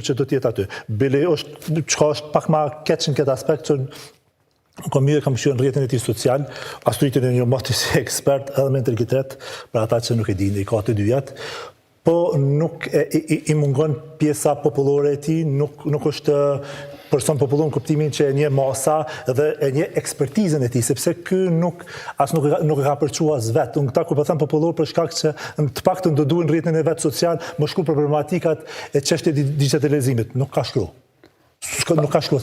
që do të jetë aty. Bile është çka është pak ma keq në këtë aspekt që Kom mirë kam kqyrë në rrjetin e tij social, Astritin e njoh moti si ekspert edhe me integritet, për ata që nuk e dinë, i ka të dyjat, po nuk e, i, i mungon pjesa popullore e tij, nuk, nuk është person popullor në kuptimin që e njeh masa dhe e njeh ekspertizën e tij, sepse ky nuk as nuk e nuk e ka përçu as vet. Unë këta kur po them popullor për shkak që të paktën do duhen rrjetin e vet social, me shkru për problematikat e çështjet e digjitalizimit, nuk ka shkru. S'ka nuk ka shkru.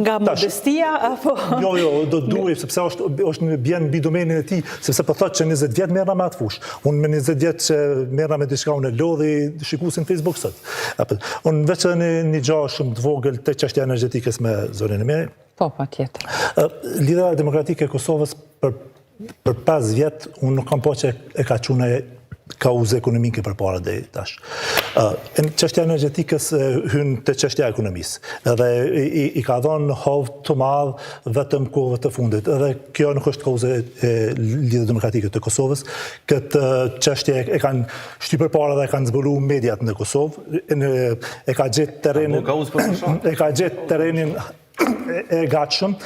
Nga modestia apo Jo, jo, do duhej sepse është është në bjen mbi domenin e tij, sepse po thotë që 20 vjet merrna me atë fushë. Unë me 20 vjet që merrna me diçka unë e lodhi shikuesin Facebook sot. Apo unë veç edhe një, një gjë shumë të vogël te çështja e energjetikës me zonjën Ymeri. Po, patjetër. Lidhja Demokratike e Kosovës për për 5 vjet unë nuk kam pa që e ka çu një kauzë ekonomike përpara deri tash. Çështja e energjetikës hyn te çështja e ekonomisë. Edhe i, i, i ka dhënë hov të madh vetëm kohëve të fundit. Edhe kjo nuk është kauzë e Lidhjes Demokratike të Kosovës. Këtë çështje e kanë shty përpara dhe e kanë zbulu mediat në Kosovë. E, e ka gjetë terrenin e ka gjetë terrenin e gatshëm,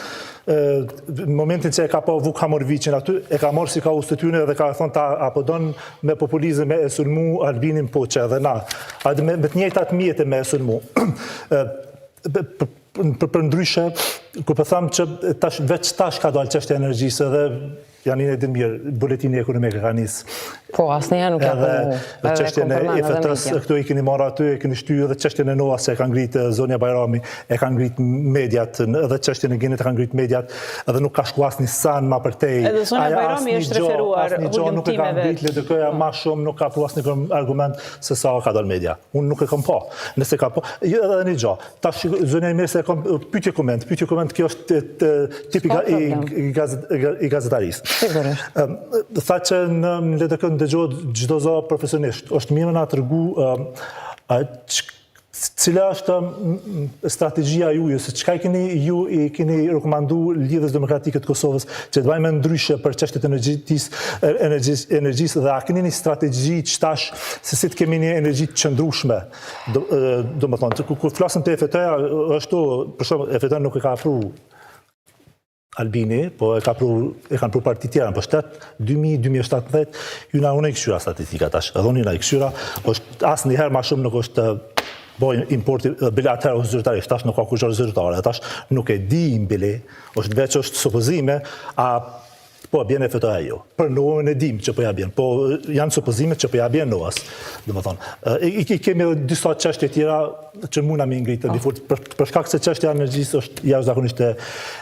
në momentin që e ka pa Vuk Hamorviqin aty, e ka marrë si kauzë të tyne dhe ka thonë ta apo don me populizëm me e sulmu Albinin po që edhe na. A me, me të njëjtat mjete me e sulmu. për, për, për ndryshe, kur po them që tash, veç tash ka dalë çështja e energjisë edhe Janë e din mirë, buletini ekonomik e ka nis. Po, asnjëherë nuk e po. Edhe çështjen e IFT-s, këtu i keni marrë aty, e keni shty edhe çështjen e NOA-s që e ka ngrit zonja Bajrami, e ka ngrit mediat, edhe çështjen e GEN-it e ka ngrit mediat, edhe nuk ka shku asnjë sen ma përtej. Edhe zonja Bajrami është referuar hulumtimeve. Asnjë gjë nuk e ka ngrit LDK-ja ma shumë, nuk ka pru asnjë argument se sa ka dalë media. Unë nuk e kam pa. Nëse ka pa, jo edhe një gjë. Tash zonja Ymeri se kam pyetje koment, pyetje koment kjo është tipika i i gazetarisë. Sigurisht. Tha që në LDK ndëgjohet çdo zë profesionisht. Është mirë me na tregu cila është strategjia juaj, se çka i keni ju i keni rekomandu Lidhjes Demokratike të Kosovës që të bëjmë ndryshe për çështjet e energjisë, energjisë, energjisë dhe a keni një strategji që tash se si të kemi një energji të qëndrueshme Do, domethonë, kur, kur flasim të EFT-ja, është, për shembull, EFT nuk e ka pru Albini, po e ka pru, e kanë pru parti tjera në pushtet, 2000-2017, ju na unë i këshyra statistika tash, edhe unë i këshyra, është asnjëherë ma shumë nuk është bo importi, bile atëherë është zyrtarisht, tash nuk ka kurgjë zyrtare, tash nuk e di bile, është veç është supozime, a Po e bjen EFT-ja jo. Për Noën e dim që po ja bjen, po janë supozimet që po ja bjen Noas. Domethonë, i, i kemi edhe disa çështje tjera që muna me ngritë po. Difort, për, për shkak se çështja e energjisë është jashtëzakonisht e,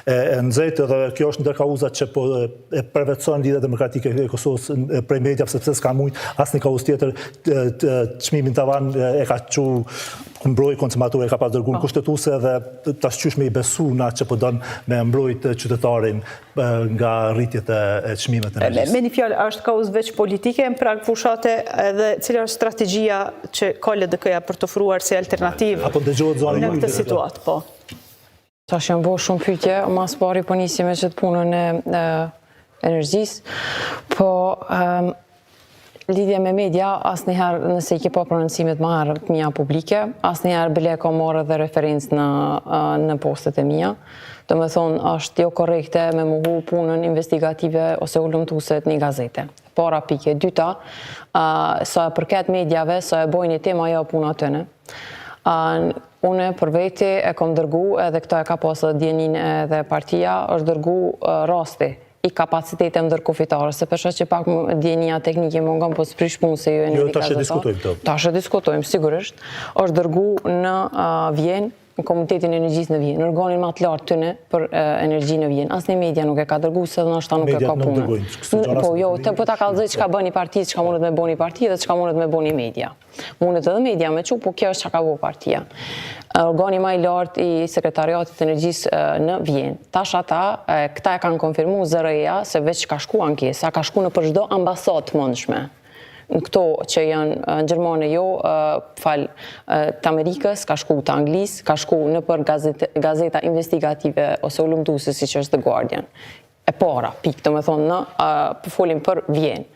e, e nxehtë dhe kjo është ndër kauzat që po e përvetëson Lidhja Demokratike e Kosovës prej media sepse s'ka mujt asnjë kauzë tjetër çmimin tavan e ka çu mbroj konsumatori e ka pas dërgu në po. kushtetuese dhe tash qysh me i besu na që po don me mbrojt qytetarin nga rritjet e çmimeve të energjisë. Me një fjalë, a është kauzë veç politike në prag fushate edhe cila është strategjia që ka LDK-ja për të ofruar si alternativë Apo dëgjohet zani në këtë situatë, po. Tash janë bo shumë pyetje, ma s'pari po nisi me qëtë punën e energjisë, po Lidhje me media, asnjëherë nëse i ke pa prononcimet ma herët të mia publike, asnjëherë bile kam marrë edhe referencë në, në postet e mia. Domethonë, është jo korrekte me mohu punën investigative ose hulumtuese të një gazete. Para pikë. Dyta, sa e përket mediave, sa e bojnë një temë, ajo puna atyne. Une për veti e kom dërgu, edhe këto e ka pasë edhe dijeninë edhe partia, është dërgu rasti i kapaciteteve ndërkufitare, se po shoh që pak dijenia teknike mungon, po s'prish punë se ju e jo, tash e diskutojmë të. Tash e diskutojmë, sigurisht. është dërgu në Vjenë, në komunitetin e energjisë në Vjenë, në organin ma të lartë tyne për energji në Vjenë. Asnjë media nuk e ka dërgu, se dhe ndoshta nuk e ka punë. Po, jo, të po ta kallzoj çka bën një parti, çka mundet me bo një parti dhe çka mundet me bo një media. Mundet edhe media me çu, po kjo është çka ka bo partia. Organi ma i lartë i sekretariatit të energjisë në Vjenë. Tash ata, këta e kanë konfirmu ZRE-ja se veç ka shku ankesa, ka shku nëpër çdo ambasadë të mundshme. Në këto që janë në Gjermane jo, fal, të Amerikës, ka shku të Anglisë, ka shku nëpër gazeta investigative ose hulumtuese siç është The Guardian. E para, pikë, domethonë, në, po folim për Vjenë.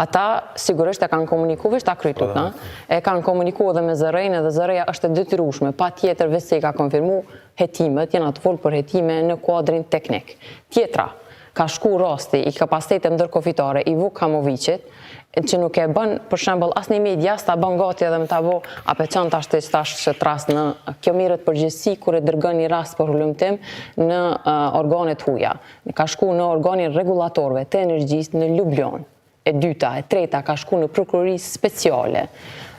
Ata, sigurisht, e kanë komuniku, veç ta kryj tutna, e kanë komuniku edhe me ZRrE-në, edhe ZRrE-ja është e detyrushme, patjetër, veç se i ka konfirmu hetimet, jena tu folë për hetime në kuadrin teknik. Tjetra, ka shku rasti i kapacitetet ndërkufitare i Vuk Hamoviqit, që nuk e bën, për shembull, asnjë media s'ta bën gati edhe me ta bo, a pe çon tash ti tash që rast në kjo merret përgjegjësi kur e dërgon një rast për hulumtim në organet huja. Ka shku në organin rregullatorëve të energjisë në Ljubljanë. E dyta, e treta ka shku në prokurori speciale.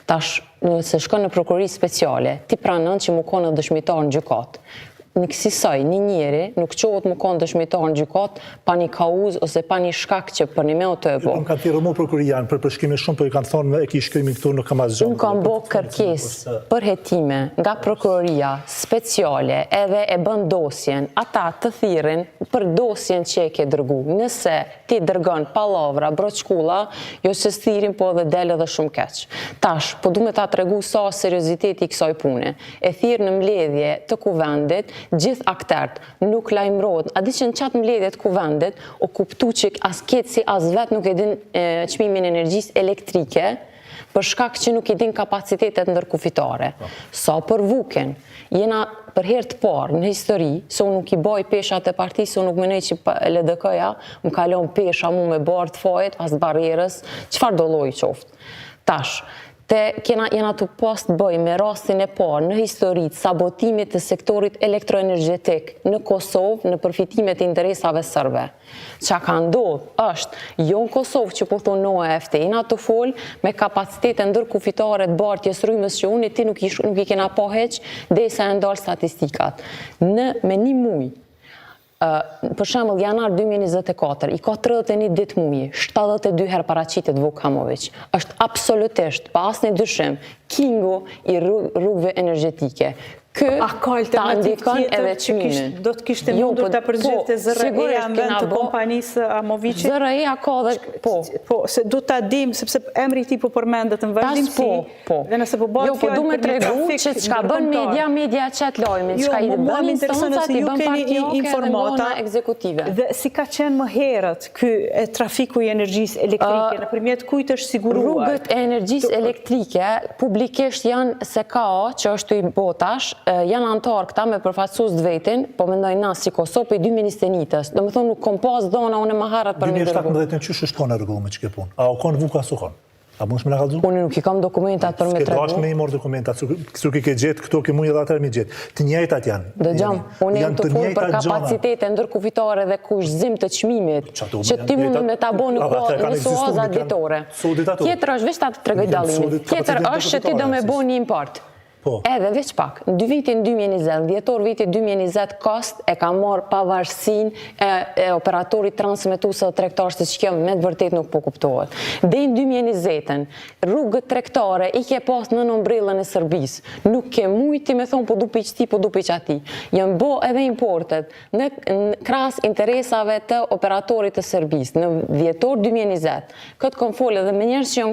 Tash, nëse shkon në prokurori speciale, ti pranon që mu konë dëshmitar në gjykatë. Në kësisoj, një njeri nuk çohet mu konë dëshmitar në gjykatë pa një kauzë ose pa një shkak që përnime të e bo. Më kanë thirrë mu prokuroria për përshkrime shumë, po i kam thonë e ki shkrimin këtu nuk kam asgjë. Unë kam bo kërkesë për hetime nga prokuroria speciale edhe e bën dosjen, ata të thirrin për dosjen që e ke dërgu. Nëse ti dërgon pallavra, broçkulla, jo se s'thirin, po edhe del edhe shumë keq. Tash, po du me ta tregu sa serioziteti i kësaj pune. E thirr në mbledhje të kuvendit, gjithë aktert, nuk lajmërohet. A di që në qatë mbledhje të kuvendit, u kuptu që as KEDS-i as vetë nuk e din çmimin e energjisë elektrike, për shkak që nuk i din kapacitetet ndërkufitare. Po. Sa për Vukin, jena për herë të parë në histori, se unë nuk i baj peshat e partisë, unë nuk menoj që LDK-ja më ka lon pesha mu me bartë fajet, as barrierës, çfarëdo lloji qoftë. Tash, te kena jena tu pas të bëj me rastin e parë në histori të sabotimit të sektorit elektroenergjetik në Kosovë në përfitimet e interesave sërbe. Çka ka ndodhë është, jo në Kosovë që po thonë no e FT, jena tu fol me kapacitete ndërkufitare të bartjes rrymës që unë e ti nuk i, nuk i kena pa hiç, derisa janë dalë statistikat. Në, me një muj, për shembull janar 2024, i ka 31 ditë muji, 72 herë paraqitet Vuk Hamoviq. Është absolutisht, pa asnjë dyshim, kingu i rrugëve energjetike. Ky A ka alternativë tjetër që kish, do të kishte jo, mundur po, ta përzgjidhte po, ZRRE-ja në vend të kompanisë Hamoviqit? ZRRE-ja ka dhe po. Po, se do ta dim sepse emri i tij po përmendet në vazhdimësi. Po, po. Dhe nëse po bëhet jo, po du me tregu që çka bën media, media qet lajmin, jo, çka i bën instancat, i bën partiake informata ekzekutive. Dhe si ka qenë më herët ky trafiku i energjisë elektrike, nëpërmjet kujt është siguruar? Rrugët e energjisë elektrike publikisht janë SKA, që është i bo tash, janë anëtarë këta me përfaqësues të vetin, po mendoj na si Kosovë prej 2021-ës. Domethënë nuk kom pas dhona unë më herët për me dërgu. 2017-ën qysh është konë rregullu me qikët punë? A u konë Vuka s'u konë? A mund me na kallzu? Unë nuk i kam dokumentat për me tregu. S'ke dashtë me i marrë dokumentat, s'u ke gjetë këto ke mujë edhe atëherë me gjetë. Të njëjtat janë. Dëgjom, unë jam tu folë për kapacitete ndërkufitare dhe kushtëzim të çmimit, që ti mund me ta bo në kohë në suaza ditore. Tjetër është, veç ta tregoj dallimin. Tjetër është që ti do me bo një import. Po. Edhe veç pak, në vitin 2020, dhjetor vitit 2020, KOSTT e ka marrë pavarësinë e, e operatorit transmetues dhe tregtar, se që kjo me të vërtet nuk po kuptohet. Deri në 2020-ën, rrugët tregtare i ke pas nën ombrellën e Serbisë. Nuk ke mujti me thonë po du pi qëti, po du pi qati. Janë bo edhe importet në, në krahas interesave të operatorit të Serbisë në dhjetor 2020. Këtë kom folë edhe me njerëz që janë.